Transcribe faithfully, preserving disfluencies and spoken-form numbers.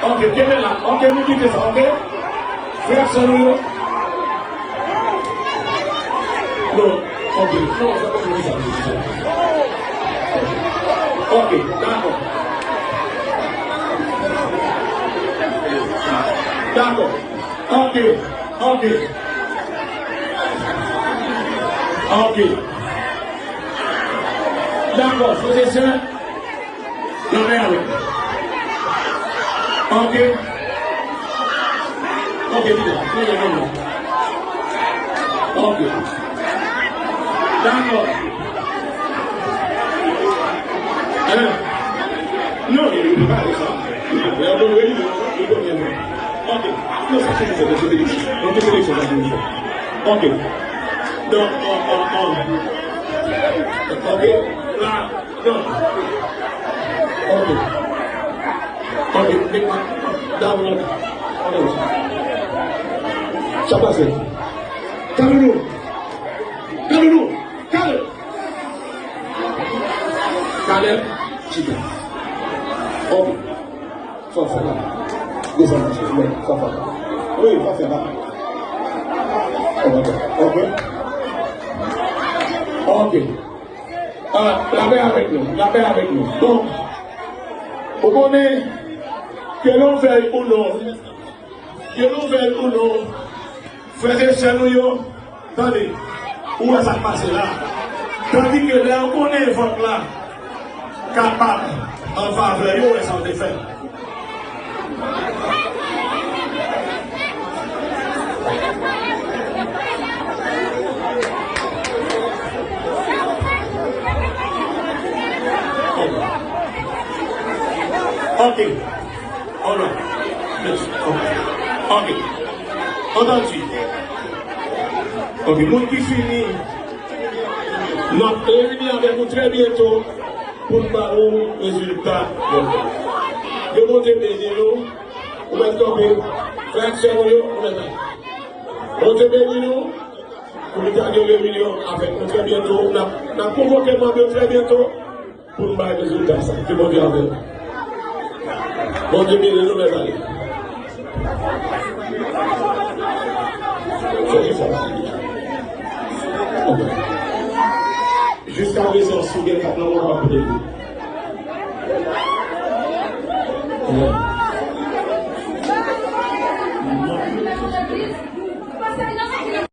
Ok, kenbe la. Ok, nou kite sa, ok? Frè ak sè nou yo. Non, ok. Non, sa pa vle di sa. Ok, dakò. Dakò. Ok, ok. Ok. Dakò, frè e sè. Lanmè avèk. Ok. Ok, li la. Li la, li la. Ok. Dakò. Hein? Non, li, li pa sa. Li pa vle, li, li, li, li, li, ok. Non, sa se, se, se, se, se, se, se, se, ok. Donk, an, an, an. Ok. La. Non. Ok. Ok. Down, down. Sa pase. Kalou. Kalou. Kalou. Kaleb. Chita. Ok. Sa fè la. Desann, sa fè la. Wi, sa fè la. Ok. Ok. Ah, lapè avèk nou, lapè avèk nou. Bon, ou konnen, ke nou vèy ou non, ke nou vèy ou non, frè e sè nou yo, tande, ou wè sa k pase la. Tandike lè yo konnen vòt la kapab an favè yo, wè sa yo te fè. Ok. Alright. Yes. Ok. Ok. Antandi. Ok. Moun ki fini, n ap reyini avèk ou trè byento pou n ba ou rezilta. Ke Bondye beni nou. Ou mèt kanpe. Frè ak sè nou yo, ou mèt kanpe. Bondye beni nou. Pou nou ta gen reyinyon avèk nou trè byento. N ap, n ap konvoke manm yo trè byento pou n bay rezilta sa. Ke Bondye avè nou. Bondye beni nou, mèzanmi. Fè jefò. Jiska prezan, si w gen kat nan men w, w ap pote li.